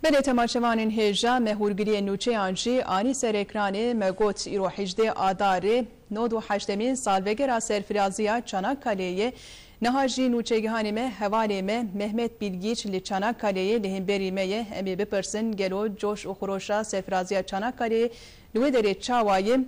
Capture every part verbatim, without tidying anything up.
Belê temaşevanên hêja, me hûrgiriyên nûçeyan jî anî ser ekranê. Me got, îro hejdê Adarê, nod û heştemîn salvegera serfiraziya Çanakkaleê ye. Niha jî nûçegihanê me, hevalê me Mehmet Bilgiç li Çanakkaleê li hemberî me ye. Em ê bipirsin, gelo coş û xiroşa serfiraziya Çanakkaleê li wê derê çawa ye?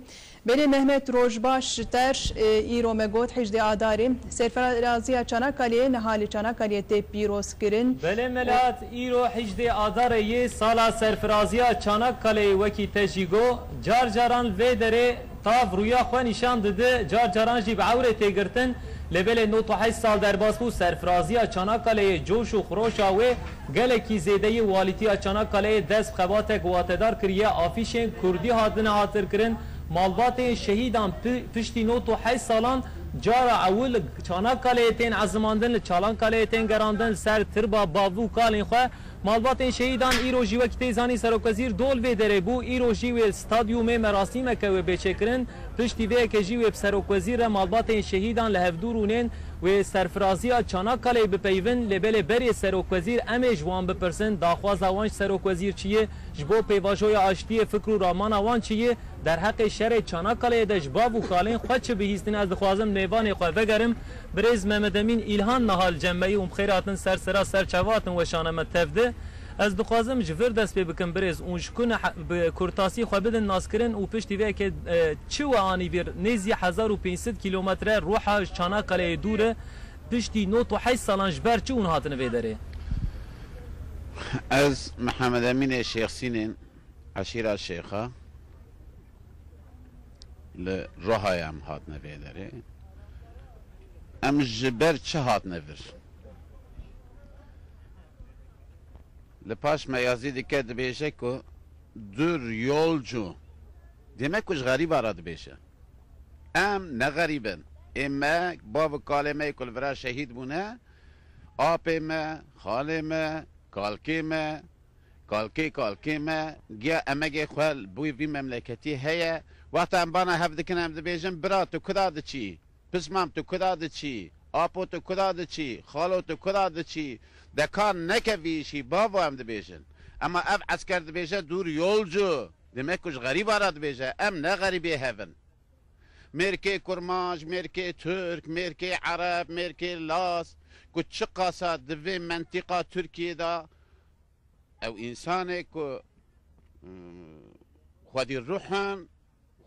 Belê Mehmet, roj baş ji te re. E, îro me got hejdê Adarê. Serfiraziya Çanakkaleê niha li Çanakkaleê tê pîrozkirin. Belê Melahat, îro hejdê Adarê yê sala serfiraziya Çanakkaleê, wekî te jî got, car caran vê derê tav rûya xwe nîşan dide, car caran jî bi ewrê tê girtin. Lê belê nod û heşt sal derbas bû, serfiraziya Çanakkaleê, coş û xiroşa wê gelekî zêde ye. Walîtiya Çanakkaleê dest bi xebatek watedar kiriye, afîşên kurdî hatine hatirkirin. Malbatên şehîdan pi-, piştî nod û heşt salan cara ewil li Çanakkaleê tên ezimandin, li Çanakkaleê tên gerandin, li ser tirba bav û kalên xwe. Malbatên şehîdan îro jî, wekî tê zanîn, Serokwezîr dol vê derê bû. Îro jî wê stadyumê merasîmeke wê bê çêkirin. Piştî vê yekê jî wê bi Serokwezîr re malbatên şehîdan li hevdû rûnên, wê serfiraziya Çanakkaleê bipeyivin. Lê belê berê Serokwezîr em ê ji wan bipirsin, daxwaza wan ji Serokwezîr çi ye, ji bo pêvajoya aştiyê fikr û ramana wan çi ye, derheqê şerê Çanakkaleê de ji bav û kalên xwe çi bihîstin. Ez dixwazim mêvanê xwe vegerim. Birêz Mehmet Emîn Îlhan niha li cem me ye û bi xêr hatin, ser sera ser çava hatin, weşana me tev de. Ez dixwazim ji vir dest pê bikim, birêz, û ji ku ne he-, bi kurtasî xwe bidin naskirin û piştî vê yekê, e, çi we anî vir, nêzî hezar û pênc sed kîlometre ruha ji Çanakkaleê dûr e, piştî nod û heşt salan ji ber çi hûn hatine vê derê? Ez Mihemed Emînê Şêxsînên, eşîra Şêxa, li Rohayê em hatine vê derê. Em ji ber çi hatine vir? Li paş me yazî dike, dibêje ku dur yolcu. Demek ku ji xerîba re dibêje. Em ne xerîb in. Ê me, bav û kalê me yê ku li vira şehîd bûne, apê me, xalê me, kalkê me, kalkê kalkê me, giya emegê xwe li bo vî memleketî heye. Wexta em bana hev dikin, em dibêjin, bira, tu kuda diçî? Pismam, tu kuda diçî? Apo, tu kuda diçî? Xalo, tu kuda diçî? De kar neke vî îşî, bavo, em dibêjin. Ema ev esker dibêje, dur yolcu. Demek ku ji xerîba re dibêje, em ne xerîbê hev in. Mêrkê kurmanc, mêrkê tirk, mêrkê ereb, mêrkê las, ku çiqasa di vê mentîqa Tirkiyê de ew însanê ku, mm, xwedî ruh in,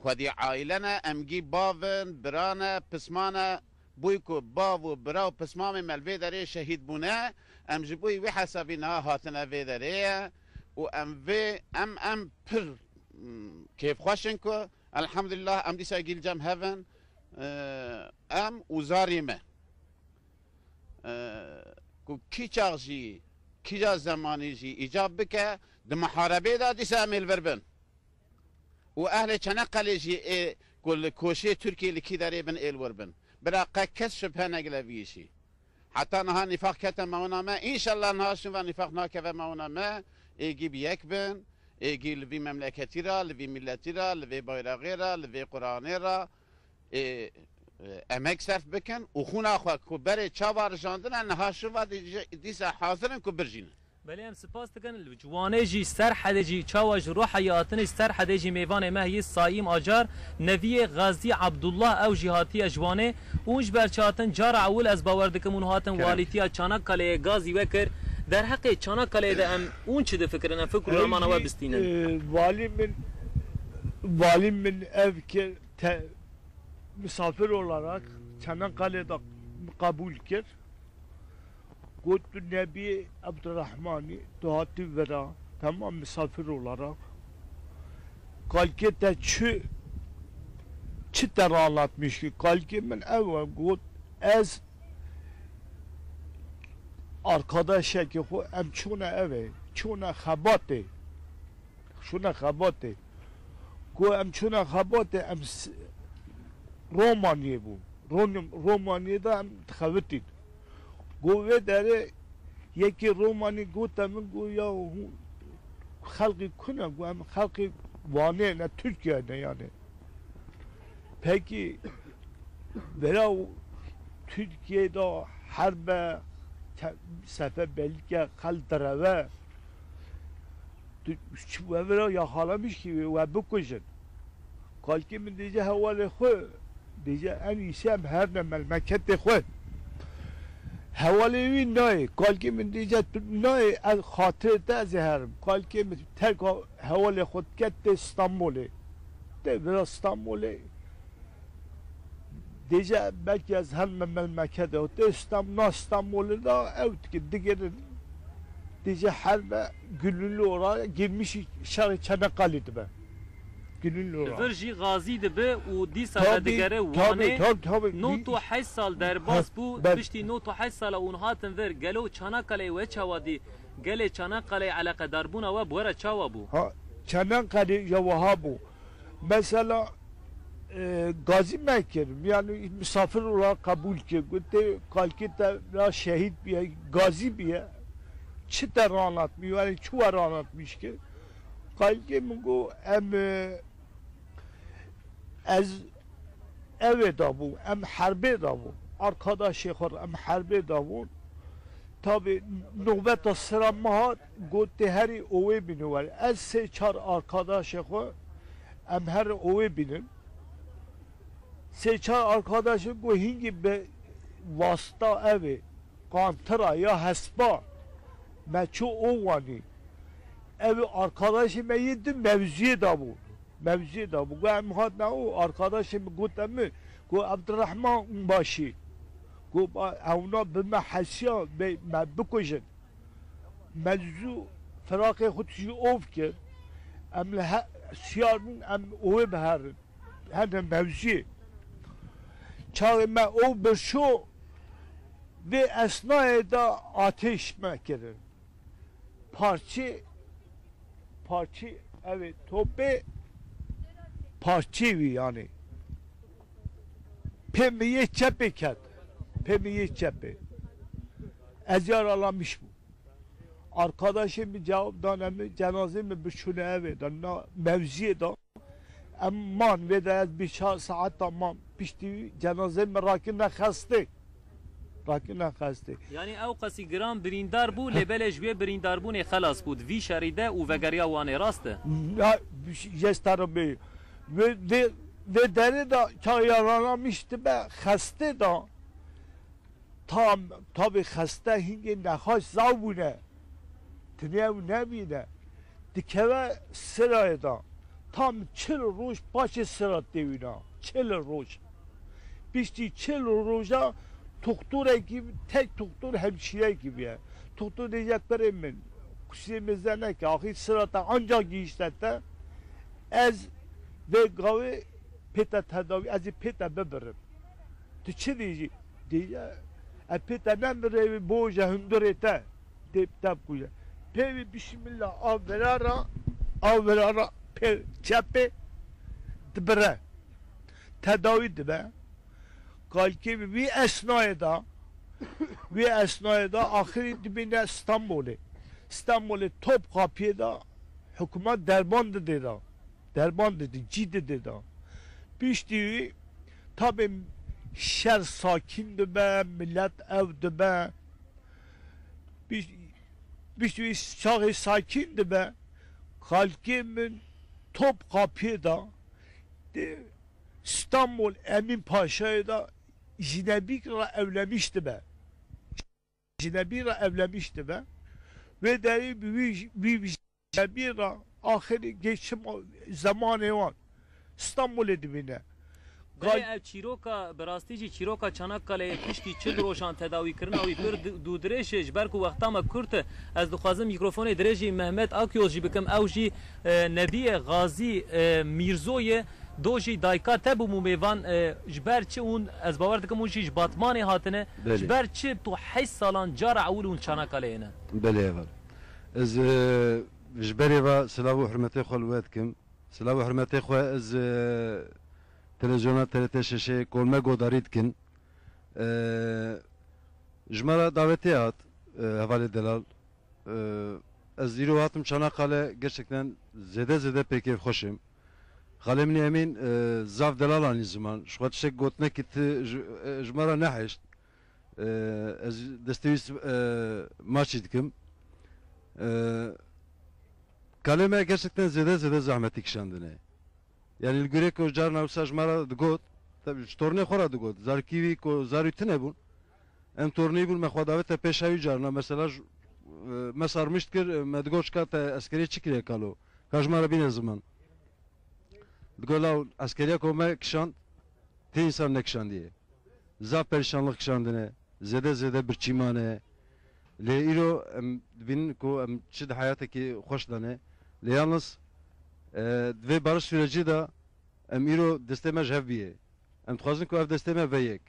xwedî aîle ne, em gî bav in, bira ne, pisma ne, bûy ku bav û bira û pismamê me li vê derê şehîd bûne, em ji bo wî hesabî niha hatine vê derê ye û em vê, em, em pir, mm, kêfxweş in ku, elhamdulillah, em dîsa gî li cem hev in, e, em û zarî me. E, ku kî çax jî, kîja zemanî jî îcab bike, di miharebê de dîsa em ê li vir bin. Û ehlê Çanakkale jî ê ku li koşê Tirkiyê li kî derê bin ê li wir bin. Bira qe kes şibhe negile vî îşî. Heta niha nîfaq kete mewna me. Înşallah niha şûn ve nîfaq nakeve mewna me. Ê gî bi yek bin. Ê gî li vî memleketî re, li vî miletî re, li vê bayraxê re, li vê Quranê re, ê, e, emek serf bikin û xûna xwe ku berê çawa rijandine, niha şûn ve dî-, dîsa hazir in ku birjînin. Belê, em spas dikin. Li Ciwanê jî, Serhedê jî, çawa ji Rohayê hatine, ji Serhedê jî mêvanê me heye Saîm Acar, neviyê Xazî Abdullah, ew jî hatiye Ciwanê. Û ji ber çi hatin, cara ewil ez bawer dikim hûn hatin Kerem. Walîtiya Çanakkaleê gazî we kir. Derheqê Çanakkaleê de em hûn çi difikirin, em fikr û ramana we bistînin? Ew jî, e, valî min, valî min ev kir, te-, misafir olarak Çanakkale'de kabul kir. Got, tu Nebî Ebdurrahmanî, tu hatî vira, tamam, misafir olarak. Kalkê te çi, çi te anlatmış ki? Kalkê min ew e, got, ez arkadaşekî xwe, em çûne eve, çûne xebatê. Şûne xebatê. Ku em çûne xebatê, em s-, Romaniyê bû. Ron-, Romaniyê de em dixebitin. Ku vê derê yekî Romanî gote min, ku ya hûn xelkî ku ne? Ku em xelkî Wanê ne, Tirkiye ne yani. Pekî, vera Tirkiye de herbe, te-, sefe belike xel direve. Tu çi we vira yaxalamiş kî we bikujin. Kalkê min dêje hevalê xwe, dêje en îsê em herne memleketê xwe. Hevalê wî nayê, kalkê min dêje tu nayê, ez xatirê te ez ê herim. Kalkê min terka hevalê xwe dike tê Stenbolê. Tê vira Stenbolê. Dêje belkî ez herme memleketê xwe. Tê Stem-, na Stenbolê de ew dike digirin. Dêje herme Gönüllü olarak girmiş şehrê Çanakkale dibe. Gönüllü olarak. Li vir jî Gazî dibe û dîsa ve Tabii, digere tabii, Wanê. tabii, tabii. Nod û heşt sal derbas bû, Ben piştî nod û heşt sala hûn hatin vir. Gelo Çanakkale we çawa dî? Gelê Çanakkale eleqedarbûna we bi we re çawa bû? Ha, Çanakkale ya wiha bû. Mesela, e, gazî me kir, yani misafir olarak kabul kir. Gote, kalkê te ra şehîd biye, gazî biye. Çi te ranatmî, yani çi we ranatmiş ki? Kalkê min got, em, e, ez evê da bû, em herbê da bû. Arkadaşê xwe em herbê da bûn. Tabi nobeta sira me hat, got tê herî owê bîne were. Ez sê çar arkadaşê xwe em herî owê bînin. Sê çar arkadaşê got hingî bi wasta evê, qantira ya hespa me çû o wanî. Ev arkadaşê me yê di mevziyê da bû. Mevziyê da bû. Got em hatine o, arkadaşê min gote min, got Ebdirehman Unbaşî. Got ba-, ewna bi me hesiya, bê me bikujin. Me zû firaqê xwe tijî ov kir. Em li he-, siyar bûn, em owê biherin. Hene mevziyê. Çaxê me ov birço, vê esnayê de ateş me kirin. Parçê, parçê, ev ê topê parçê wî yani. Pê min yê çepê ket. Pê min yê çepê. Ez yaralamiş bûm. Arkadaşê min cewab dane min, cenazê min biçûne evê de, na mevziyê de. Em man vê de ez bî çar saeta mam. Piştî wî cenazeyê min rakirine xestê. Rakirine xestê. Yanî ew qasî giran birîndar bû, lê belê ji wê birîndarbûnê xelas bû di vî şerî de û vegeriya Wanê, rast e? Na, jestara bê. Vê, vê, vê derê de çaxê yaralamiş dibe xestê de. Tam, tabî xeste hingê nexaş zav bûne. Tinê ew nebîne. Dikeve sirayê de. Tam çil roj paşê sira têwîna. Çil roj. Piştî çil roja toxtorekî, tek toxtor hemşîrekî bûye. Toxtor dêje kurê min, qusê min zene ke, axîr sira te ancak gihişte te, ez vê gavê pê te tedawî, ez ê pê te bibirim. Tu çi dîjî? Dîje, e, pê te nemirê wî boje hundirê te. Dê te bikuje. Pê wî bişmilla a vira ra, a vira ra pê çepê dibire. Tedawî dibe. Kalkê wî, wî esnayê da, wî esnayê da axirî dibîne Stenbolê. Stenbolê Topkapiyê da hikûmet derman didê da. Derman didî, cî didê da. Piştî wî tabê şer sakîn dibe, milet ew dibe. Pişt-, piştî wî çaxê sakîn dibe, kalkê min Topkapiyê da, di Stenbol Emîn Paşayê da jinebîk re ewlemiş dibe. Jinebî re ewlemiş dibe. Wê derê bi wî, wî jinebî re axirî geçim zemanê wan Stenbolê dibîne. Belê ev çîroka, bi rastî jî çîroka Çanakkale'yê piştî çil rojan tedawîkirina wî pir du-, dûdirêj e, ji ber ku wexta me kurt e, ez dixwazim mîkrofonê dirêjî Mehmet Akyol jî bikim, ew jî, e, nebî ye, Gazî, e, Mîrzo ye, do jî dayika te bû û mêvan, e, ji ber çi hûn, ez bawer dikim hûn jî ji Batmanê hatine, Belê. ji ber çi tu heşt salan cara ewil hûn Çanakkale'yê ne? Belê heval. Ez, e, ji berê ve silav û hurmetê xwe li we dikim. Silav û hurmetê xwe ez, e, televîzyona T R T şeşê kolme godarî dikin. E, ji me re dawetê hat, e, hevalê delal. E, ez îro hatim Çanakkale, gerçekten zêde zêde pê kêfxweş im. Xalê min Emîn, e, zaf delal anî ziman. Ji xwe tiştek gotinekî ti ji, e, ji me re nehişt. E, ez destê wî s-, e, maçî dikim. E, Hevalê me gerçekten zêde zêde zehmetî kişandine. Yanî li gurê ku carna wisa ji me re digot, tabii ji tornê xwe re digot. Zarkî wî ku zarî tune bûn. Em tornî bûn, me xwe davête pêşa wî carna. Mesela ji, e, me sarmişt kir, e, me digot, "Şka te eskeriyê çi kiriye kalo? Ka ji me re bîne ziman." Digot, "Law, eskeriya ku me kişand, tê însan nekişandiye." Zaf perîşanlik kişandine, zêde zêde birçî mane. Lê îro em dibînin ku em çi di heyatekî xweş de ne. Lê yalnız, e, di vê barış sürecî de em îro destê me ji hev bîye. Em dixwazin ku ev destê me ve yek.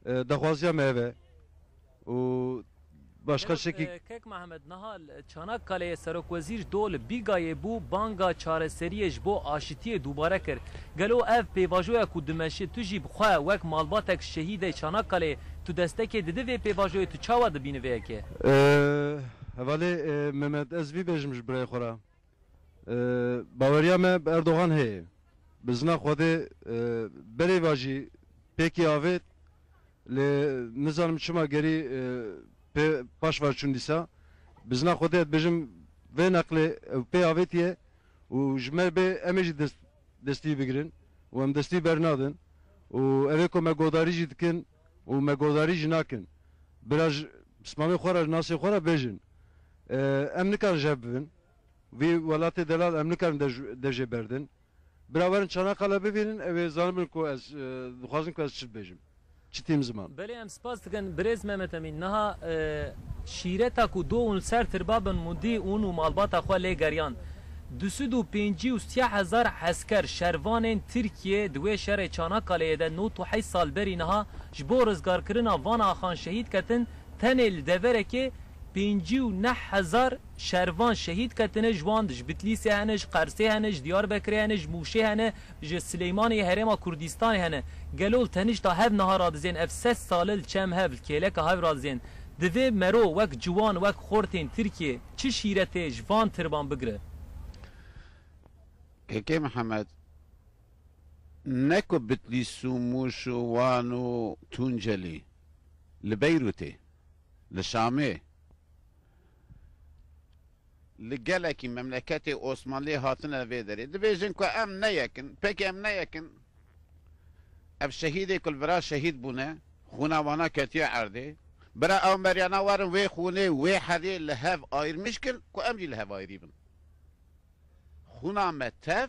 E, daxwaziya me ev e. Û başka Gelo, şekî e, Kek Mehmed, niha li Çanakkale'ye Serokwezîr ji do li Bîgayê bû, banga çareseriyê ji bo aşitiyê dubare kir. Gelo ev pêvajoya ku dimeşe, tu jî bi xwe wek malbatek şehîdê Çanakkale'yê tu destekê didi vê pêvajoyê, tu çawa dibînî vê yekê? E, hevalê, e, Mehmed, ez vî bêjim ji birayê xwe re. E, baweriya me bi Erdogan heye. Bi zina Xwedê, e, berê va jî pêkî avêt, lê nizanim çima gerî, e, pê paş ve çûn dîsa. Bi zina Xwedê dibêjim vê neqlê ew pê avêtiye û ji me bê em ê jî dest, destî bigirin û em destî bernadin û ev ê ku me godarî jî dikin û me godarî jî nakin. Bira ji pismamê xwe re, ji nasê xwe re bêjin. E, em nikarin ji hev bibin. Vî welatê delal em nikarin dej-, dejê berdin. Bira werin Çanakkale bibînin, ew ê zanibin ku ez, e, dixwazin ku ez çi dibêjim. Çi tîm ziman. Belê, em spas dikin birêz Mehmet Emîn. Niha, e, şîreta ku do hûn li ser tirba bin mundî hûn û malbata xwe lê geriyan. Du sed û pêncî û sî hezar esker, şervanên Tirkiyê di wê şerê Çanakkale'yê de nod û heşt sal berî niha ji bo rizgarkirina van axan şehîd ketin, tenê li deverekê pêncî û neh hezar şervan şehîd ketine, ji wan ji Bitlîsê hene, ji Qersê hene, ji Diyarbekirê hene, ji Mûşê hene, ji Silêmaniyê Herêma Kurdistanê hene. Gelo li tenişta hev niha radizên, ev sed sal e li çem hev, li kêleka hev radizên. Divê mero wek ciwan, wek xortên Tirkiyê çi şîretê ji van tirban bigire? Kekê Mihemed, ne ku Bitlîs û Mûş û Wan û Tuncelî, li Beyrûtê, li Şamê, li gelekî memleketê Osmanliyê hatine vê derê. Dibêjin ku em ne yek in. Pekî em ne yek in? Ev şehîdê ku li vira şehîd bûne, xûna wana ketiye erdê. Bira ew meryana werin wê xûnê, wê herê li hev ayirmiş kin ku em jî li hev ayirî bin. Xûna me tev,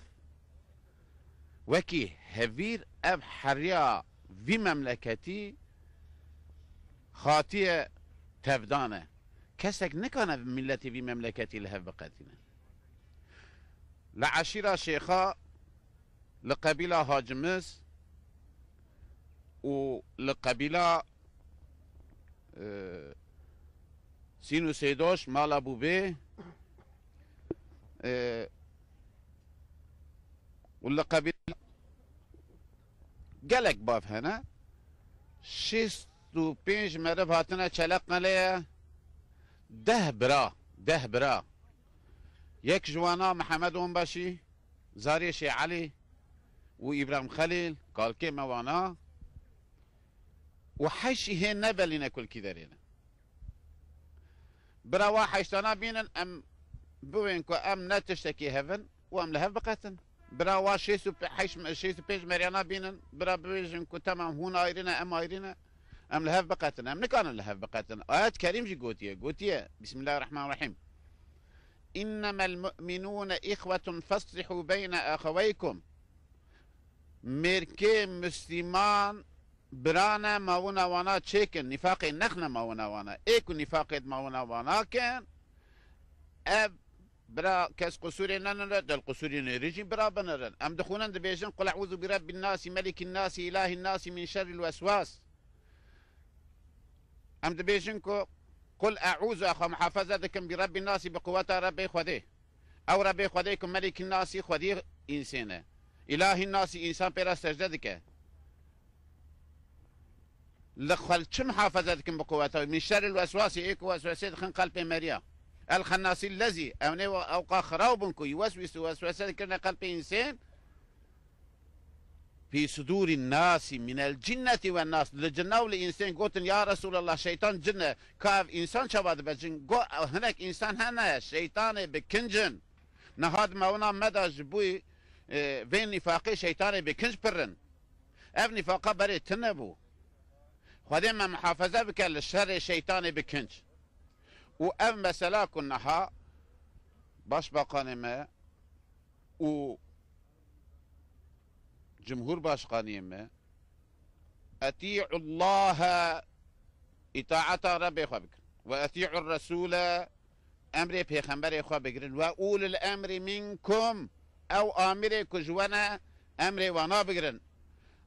wekî hevîr ev heriya vî memleketî hatiye tevdane. Kesek nikane milletê vî memleketî li hev biqetîne. Li eşîra Şêxa, li qebîla Hacimiz û li qebîla, e, Sîn û Sêdoş, mala Bûbê, e, û li qebîla gelek bav hene. Şêst û pênc meriv hatine Çeleqeleyê, deh bira, deh bira. Yek ji wana Mihemed Onbaşî, Zarê Şêh Elî û Îbrahîm Xelîl, kalkê me wana, û heşî hê ne belîne kulkî derê ne. Bira wa heştana bînin, em biwên ku em ne tiştekî hev in û em li hev biqetin. Bira wa şêst û heşt, şêst û pênc meryana bînin, bira bibêjin ku temam hûn ayrî ne, em ayrî ne. Em li hev biqetin, em nikarin li hev biqetin. Ayet Kerîm jî gotiye, gotiye, Bismillahirrahmanirrahîm. "İnnemel mu'minûne ihwetun feslihû beyne eheweykum." Mêrkê Müslüman birane, mawina wana çêkin, nîfaqê nexne mawina wana. Ê ku nîfaqê di mawina wana kin, ev bira kes qusûrê nenire, del qusûrê nêrî jî bira binirin. Em dixwînin dibêjin, "Qul e'ûzu bi rebbin nasi, melikîn nasi, îlahîn nasi, min şerril weswas." Em dibêjin ku, "Qul e'ûzu, ez xwe muhafaza dikim, bi rebbin nasi, bi quweta Rebbê Xwedê." Ew Rebbê Xwedê ku melikîn nasî xwedî însên e. Îlahîn nasî însan pê re secde dike. Li xwe li çi muhafaza dikin bi quweta wî? Min şerril weswasî, ê ku weswesê dixin qelpê meriya. El xennasî lezî, ew nê ew qa xiraw bûn ku yuweswîs û weswese dikirine qelpê însên. Fî sudûrî nasî minel cinnetî we nas. Li cinna û li însên gotin, "Ya Resûlallah, şeytan cin e. Ka ev însan çawa dibe cin?" Got, "Hinek însan hene, şeytanê bi kinc in. Niha di mewina me de ji bo, e, vê nîfaqê şeytanê bi kinc pirin. Ev nîfaqa berê tune bû. Xwedê me muhafaze bike li şerê şeytanê bi kinc. Û ev mesela ku niha Başbakanê me û Cumhurbaşkaniyê me, "Etî'ullahe", îtaeta Rebbê xwe bikin. "Ve etî'ur Resûle", emrê pêxemberê xwe bigirin. "Ve ulil emri minkum", ew amirê ku ji we ne, emrê wana bigirin.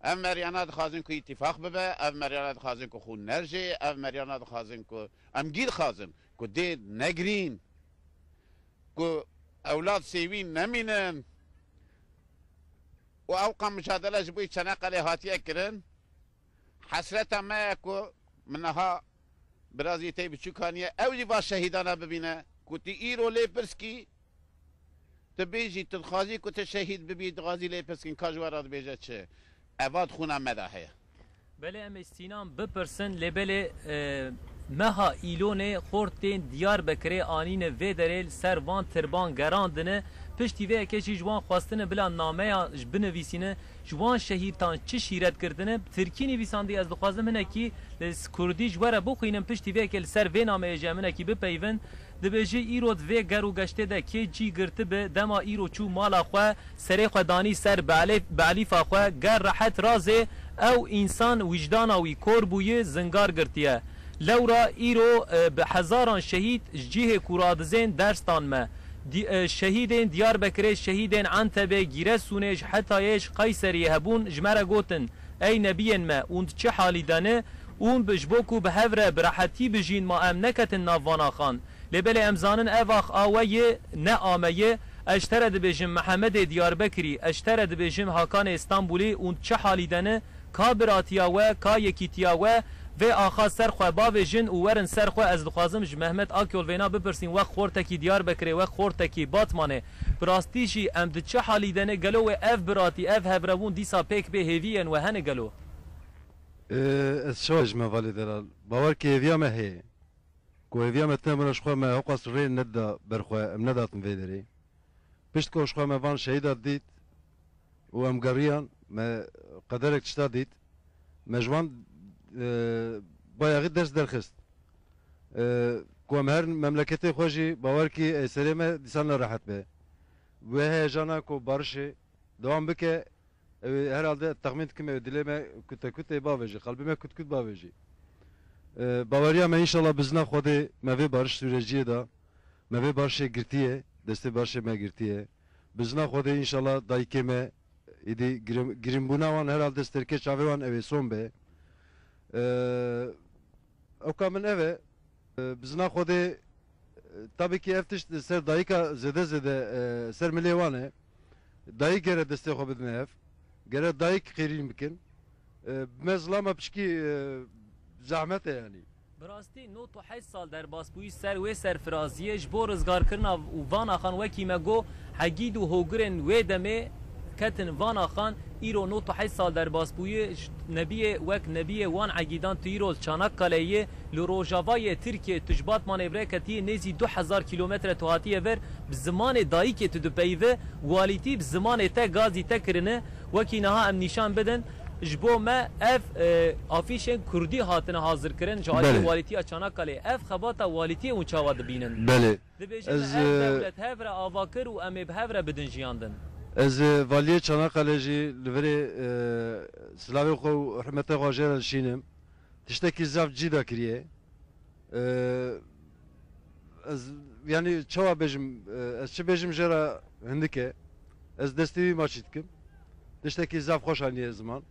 Ev meryana dixwazin ku îtîfaq bibe, ev meryana dixwazin ku xûn nerjê, ev meryana dixwazin ku em gî dixwazin ku dê negirîn, ku ewlad sêwî nemînin. Û ew qan micadele ji bo Çanakkale hatiye kirin. Hesreta me ye ku min niha birazî tey biçûk haniye, ew jî va şehîdana bibîne ku tu îro lê pirs kî, tu bêjî tu dixwazî ku tu şehîd bibî, dixwazî lê pirs kîn, ka ji we re dibêje çi? Eva di xûna me de heye. Belê, em ê Sînan bipirsin, lê belê, e, meha Îlonê xortên Diyarbekirê anîne vê derê, li ser van tirban gerandine. Piştî vê yekê jî ji wan xwestine bila nameya ji binivîsîne, ji wan şehîdan çi şîret girtine, bi tirkî nivîsandiye. Ez dixwazim hinekî li s-, kurdî ji we re bixwînim, piştî vê yekê li ser vê nameyê jî em hinekî bipeyivin. Dibêje, îro di vê ger û geştê de kê cî girtibe, dema îro çû mala xwe, serê xwe danî ser belê-, belîfa xwe, ger rehet razê, ew însan wijdana wî kor bûye, zingar girtiye. Lewra îro, e, bi hezaran şehîd ji cihê ku radizên ders dan me. Di-, e, şehîdên Diyarbekirê, şehîdên Entebê, Gîresûnê, ji Hetayê, ji Qeyseriyê hebûn, ji me re gotin, "Ey nebiyên me, hûn di çi halî de ne? Hûn bi, ji bo ku bi hev re bi rehetî bijîn, ma em neketin nav van axan?" Lê belê em zanin ev ax a we ye, ne a me ye. Ez ji te re dibêjim Mihemedê Diyarbekirî, ez ji te re dibêjim Hakanê Stenbolî, hûn çi halî de ne? Ka biratiya we, ka yekîtiya we, vê axa ser xwe bavêjin û werin ser xwe. Ez dixwazim ji Mehmet Akyol vêna bipirsîn, wek xortekî Diyarbekirê, wek xortekî Batmanê. Bi rastî jî em di çi halî de ne? Gelo wê ev biratî, ev hevrevûn dîsa pêk bê, hêviyên we hene gelo? Ee, ez çawa ji me valê delal? Bawer ke hêviya me heye. Ku hêviya me tune bûna ji xwe, me hewqas rê nedida ber xwe, em nedatin vê derê. Pişt ku ji xwe me van şehîda dît û em geriyan, me qederek tişta dît, me ji wan, e, bayaxî ders derxist. E, ku em her memleketê xwe jî bawer kî ê serê me dîsan ne rehet be. Wê heyecana ku barişê dewam bike, ew ê herhalde texmîn dikim, ew dilê me kute kutê bavêjî, qelbê me kut kut bavêjî. E, baweriya me înşallah bi zina Xwedê me vê bariş sûreciyê de, me vê barişê girtiye, destê barişê me girtiye. Bi zina Xwedê înşallah dayikê me, êdî girim-, girinbûna wan herhalde sterkê çavê wan ew ê son be. E, ewka min ev e. E, bi zina Xwedê, e, tabii ki ev tişt li ser dayika zêde zêde, e, ser milê wan e. Dayik gere destê xwe bidine hev. Gere dayik xêrîn bikin. E, bi me zilama piçkî, e, zehmet e yanî. Bi rastî nod û heşt sal derbasbûyî ser wê serfiraziyê ji bo rizgarkirina û van axan, wekî me got, hegîd û hogirên wê demê ketin van axan, îro nod û heşt sal derbasbûyî ji nebiyê, wek nebiyê wan egîdan tu îro li Çanakkale yê, li rojavayê Tirkiyê tu ji Batmanê vire ketiyê, nêzî du hezar kîlometre tu hatiye vir, bi zimanê dayikê tu dipeyive, walîtî bi zimanê te gazî te kirine, wekî niha em nîşan bidin, ji bo me ev, e, afîşên kurdî hatine hazirkirin ji aliyê Belê. Walîtiya Çanakkale. Ev xebata walîtiyê hûn çawa dibînin? Belê. Dibêjin Ez, me ev e, dewlet hev re ava kir û em ê bi hev re bidin jiyandin. Ez, e, valiyê Çanakkale jî li virê, e, silavê xwe û hurmetê xwe jê re dişînim. Tiştekî zaf cî da kiriye. E, ez, yanî çawa bêjim, e, ez çi bêjim jê re hindik e. Ez destê wî maçî dikim. Tiştekî zaf xweş aniye ziman.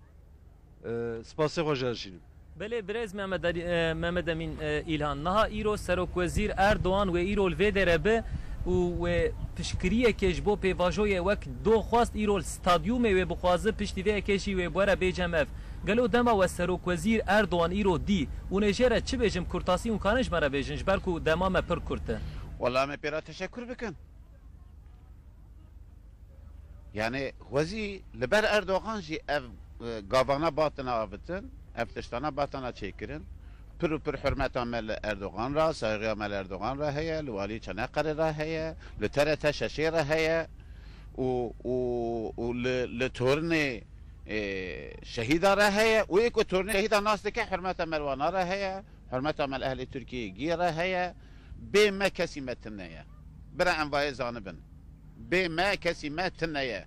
E, spasê xwe jê re dişînim. Belê, birêz Mehmed Alî, e, Mehmed Emîn, e, Îlhan. Niha îro Serokwezîr Erdogan wê îro li vê derê be û wê piştgiriyekê ji bo pêvajoyê wek doh xwest îro li stadyumê wê bixwaze, piştî vê yekê jî wê bi we re bê cem ev. Gelo dema we Serokwezîr Erdogan îro dî, hûn ê jê re çi bêjin, kurtasî hûn karin ji me re bêjin, ji ber ku dema me pir kurt e? Wela em ê pê re teşekur bikin. Yani xwezî li ber Erdogan jî ev, e, gavana batine avitin, ev tiştana batine çêkirin. Pir û pir hurmeta me li Erdogan re, saygıya me li Erdogan re heye, li walî Çanakkale re heye, li T R T şeşê re heye û, û, û li, li tornê, e, şehîda re heye û ê ku tornê şehîda nas dike, hurmeta me li wana re heye, hurmeta me li ehlê Tirkiyê gî re heye. Bê me kesî me tune ye. Bira em vayê zanibin. Bê me kesî me tune ye.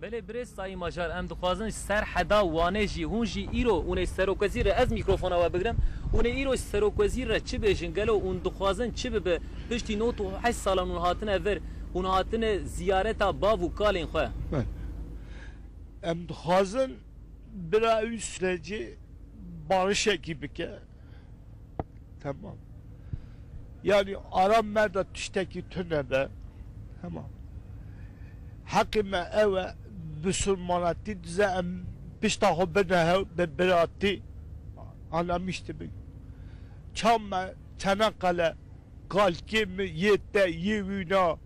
Belê birêz Sayî Macar, em dixwazin ji ser heda Wanê jî, hûn jî îro, hûn ê serokwezîr e, ez mîkrofona we bigirim, hûn ê îro ji serokwezîr re çi bêjin? Gelo hûn dixwazin çi bibe? Piştî nod û heşt salan hûn hatine vir, hûn hatine ziyareta bav û kalên xwe. Belê. Em dixwazin bira ew sürecê barişekî bike. Temam. Yanî ara me de tiştekî tune be. Temam. Heqê me ew e, bisurmanetî dize em pişta xwe bine hew, bi biratî anamîştî bin. Çav me Çanakkale, kalkê mi yê te, yê wîna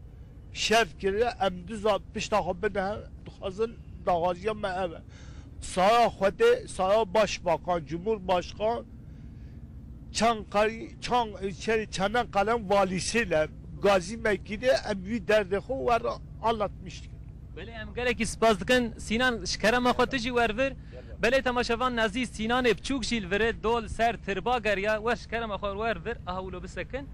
şer kiriye, em diza pişta xwe bine hev, dixwazin daxwaziya me ev e. Saya Xwedê, saya Başbakan, Cumhurbaşkan, Çankayı, Çan-, şey, Çanakkale'nin valisi ile Gazi Mekî de em wî derdê xwe wer anlatmıştık. Belê, em gelekî spas dikin. Sinan, ji kerema xwe tu jî wer vir. Belê, temaşevan nezî Sinanê biçûk jî li vir e, dol ser tirba geriya. Wer ji kerema xwe wer vir. Aha wilo bisekin.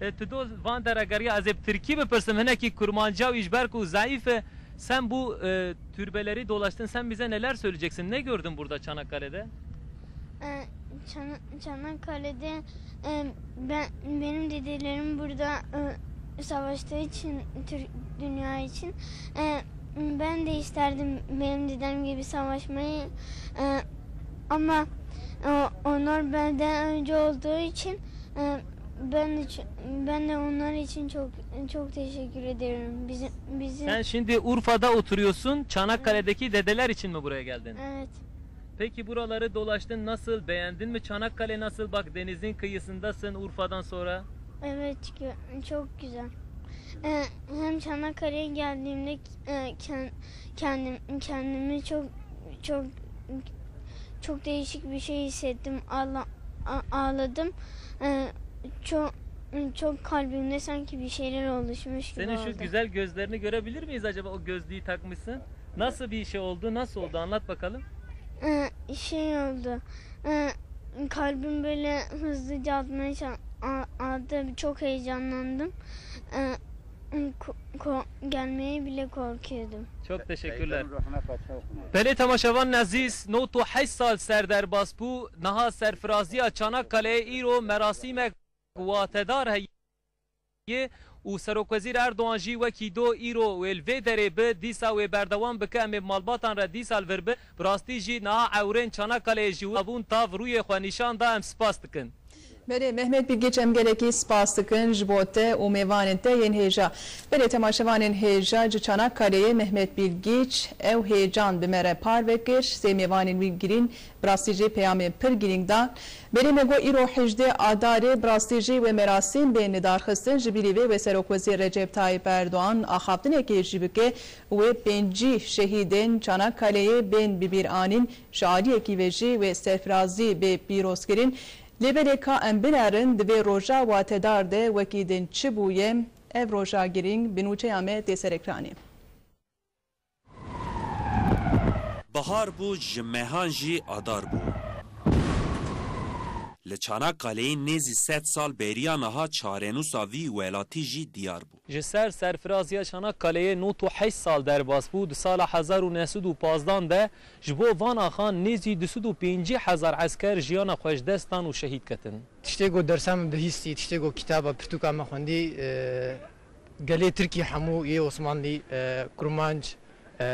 E, tu dol van dere geriya. Ez ê bi tirkî bipirsim. Hinekî kurmanca wî ji ber ku zayîf e. Sen bu, e, türbeleri dolaştın. Sen bize neler söyleyeceksin? Ne gördün burada Çanakkale'de? E, Çana-, Çanakkale'de, e, ben, benim dedelerim burada, e, savaştığı için, Türk dünya için, e, ben de isterdim benim dedem gibi savaşmayı. E, ama, e, onlar benden önce olduğu için, e, ben de ç-, ben de onlar için çok, çok teşekkür ediyorum. Bizim, bizim Sen şimdi Urfa'da oturuyorsun, Çanakkale'deki dedeler için mi buraya geldin? Evet. Peki buraları dolaştın, nasıl? Beğendin mi? Çanakkale nasıl? Bak, denizin kıyısındasın Urfa'dan sonra. Evet, gö-, çok güzel. Ee, hem Çanakkale'ye geldiğimde, e, ken-, kendim, kendimi çok, çok, çok değişik bir şey hissettim. Ağla-, a-, ağladım. Ee, çok, çok kalbimde sanki bir şeyler oluşmuş gibi Senin şu oldu. güzel gözlerini görebilir miyiz acaba, o gözlüğü takmışsın? Nasıl bir şey oldu? Nasıl oldu? Anlat bakalım. Ee, şey oldu. Ee, kalbim böyle hızlıca atmaya ça-, a-, attı. Çok heyecanlandım. Ee, ko-, ko-, gelmeye bile korkuyordum. Çok teşekkürler. Belê temaşevan nezîz, nod û heşt sal ser derbas bû. Niha serfiraziya Çanakkale'ye îro merasîmek watedar heye. Yê û Serokwezîr Erdogan jî wekî do îro wê li vê derê bi, dîsa wê berdewam bike, em ê bi malbatan re dîsa li vir bi. Bi rastî jî niha ewrên Çanakkale'yê ji we bûn tav rûyê xwe nîşan da, em spas dikin. Belê, Mehmet Bilgiç, em gelekî spas dikin ji bo te û mêvanên te yên hêja. Belê, temaşevanên hêja, ji Çanakkale'yê Mehmet Bilgiç ew hêcan bi me re parve kir, sê mêvanên wî girîn. Bi rastî jî peyamên pir girîng dan. Berê me got îro hejdê Adarê, bi rastî jî wê merasîm bên lidarxistin, ji bîrî vê wê Serokwezîr Recep Tayyip Erdogan axaftinekê jî bike, wê pêncî şehîdên Çanakkale'yê bên bibîranîn, ji aliyekî ve jî wê serfirazî bê pîrozkirin. Lê belê ka em binerin, di vê roja watedar de wekî din çi bûye, ev roja girîng bi nûçeya me tê ser ekranê. Bihar bû, ji mehan jî adar bû. Li Çanakkaleyê nêzî sed sal beriya niha çarenûsa vî welatî jî diyar bû. Ji ser serfiraziya Çanakkaleyê nod û heşt sal derbas bû, di sala hezar û neh sed û pazdan de ji bo van axan nêzî du sed û pêncî hezar esker jiyana xwe ji dest dan û şehîd ketin. Tiştê ku dersa min bihîstî, tiştê ku kitaba pirtûka me xwendî, e, gelê Tirkî hemû yê Osmanlî, e, Kurmanc, e,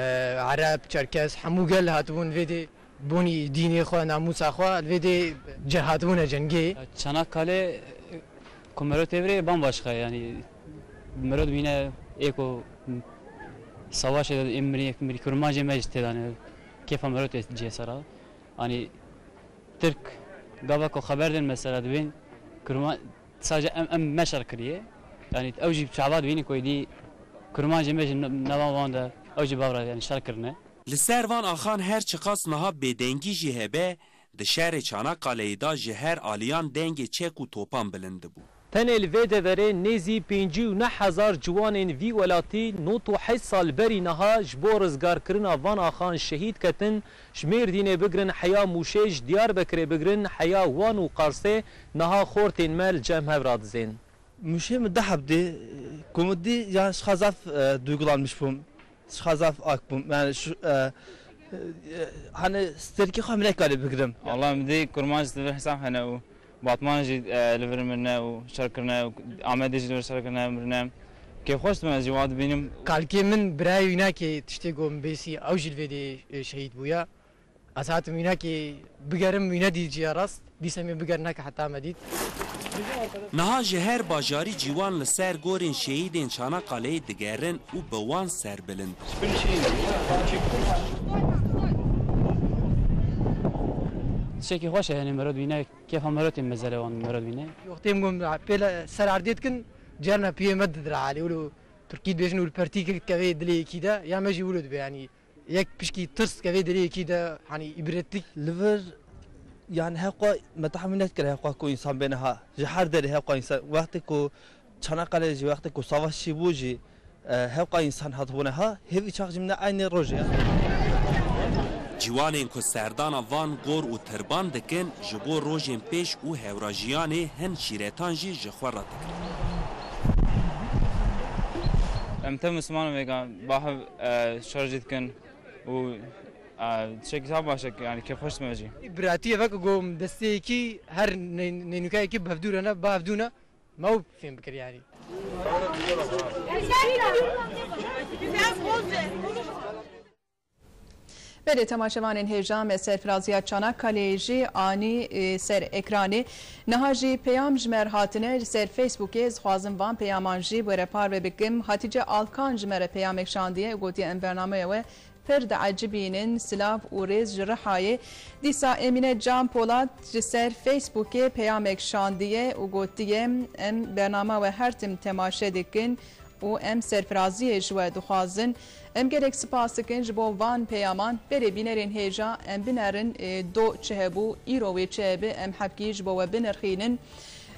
Ereb, Çerkez, hemû gel hatibûn vê dê bonî dînê xwe, namûsa xwe, li vê dê cih hatibûne cengê. Çanakkale, ku mero tê virê bambaşka, yanî mero dibîne ê ku savaşê de ê mirî, mirî kurmancê me jî tê dane, kêfa mero tê cihê sera. Yanî Tirk gava ku xeber din mesela dibên Kurma-, sadece em, em me şer kiriye. Yanî ew jî çava dibînî ku êdî kurmancê me jî ne-, nava wan de ew jî bavra yanî şer kirine. Li ser van axan her çiqas niha bêdengî jî hebe, Di şerê Çanakaleyê de ji her aliyan dengê çek û topan bilind dibû. Tenê li vê deverê nêzî pêncî û neh hezar ciwanên vî welatî nod û heşt sal berî niha ji bo rizgarkirina van axan şehîd ketin, ji Mêrdînê bigirin heya Mûşê, ji Diyarbekirê bigirin heya Wan û Qarsê niha xortên me li cem hev radizên. Mûşê min du heb dî, ku min dî, yan ji xwe zaf, e, duygulanmış bûm. Ji xwe zaf ak bûm. Yani şu, e, e, hani sterkî xwe min nekarî bigirim. Allah min dî kurmanc li vir hesab hene û Batman jî, e, li vir mirine û şer kirine û Amedê jî li vir şer kirine mirine. Kêfxweş dibim ez jî wa dibînim. Kalkê min birayê wînakê tiştê got min bêsî ew jî li vê dê, e, şehîd bûye. Ez hatim wînakê bigerim, wîne dît jî ya rast. Dîsa em ê bigerin nake heta me dît. Niha ji her bajarî ciwan li ser gorên şehîdên Çanakaleyê digerin û bi wan serbilind. Tiştekî xweş e, yani mero dibîne, kêfa mero tê mezele wan mero dibîne. Wextê em got pêle ser erdê dikin, cerna piyê me didire halê, wilo Tirkî dibêjin û li pertî kevê dilê yekî de, ya me jî wilo dibe, yanî yek pişkî tirs kevê dilê yekî de, hanî îbretlik. Li vir, yani hevqa me tahmîn nedikir hevqa ku însan bêne ha. Ji her derê hevqa însan, wextê ku Çanakkale jî, wextê ku savaş jî bû jî, e, hevqa însan hatibûne ha. Hêvî çax jî min eynî rojê ya. Ciwanên ku serdana van gor û tirban dikin, ji bo rojên pêş û hewrajiyanê hin şîretan jî ji xwe re digirin. Em tev Misliman vêga bahev, e, şer jî dikin û, e, tiştekî zaf baş e, yani kêfxweş dime jî. Biratî ye, veke ku desteyekî her nê-, nênûkayekî bi hevdû re ne, bi hevdû ne, me ew fêm bikir yani. Belê temaşevanên hêja, me serfiraziya Çanakkale'yê jî anî, e, ser ekranê. Niha jî peyam ji me re hatine li ser Facebookê, ez dixwazim van peyaman jî we re parve bikim. Hatice Alkan ji me re peyamek şandiye û gotiye, em bernameya we pir diecibînin, silav û rêz ji Rihayê. Dîsa Emîne Can Polat ji ser Facebookê peyamek şandiye û gotiye, em bernama we her tim temaşe dikin û em serfiraziyê ji we dixwazin. Em gelek spas dikin ji bo van peyaman. Belê bînerên hêja, em binerin, e, do çi hebû, îro wê çi hebe, em hebkî ji bo we binirxînin.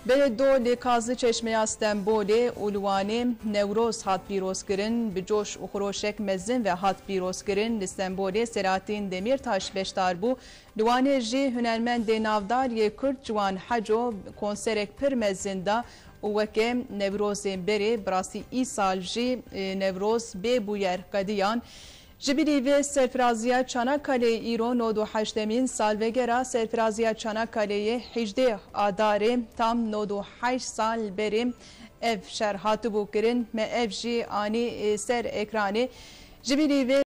Belê do li Kazlı Çeşmeya Stenbolê û li Wanê Newroz hat pîrozkirin, bi coş û xiroşek mezin ve hat pîrozkirin. Li Stenbolê Selahattin Demirtaş beşdar bû. Li Wanê jî hunermendê navdar yê Kurd Ciwan Heco konserek pir mezin da û weke Newrozên berê, bi rastî îsal jî, e, Newroz bê bûyer qediyan. Ji bilî vê serfiraziya Çanakkale'yê îro nod û heştemîn salvegera serfiraziya Çanakkale'yê hîjdeh Adarê tam nod û heşt sal berê ev şer hatibû kirin. Me ev jî anî, e, ser ekranê. Ji bilî vê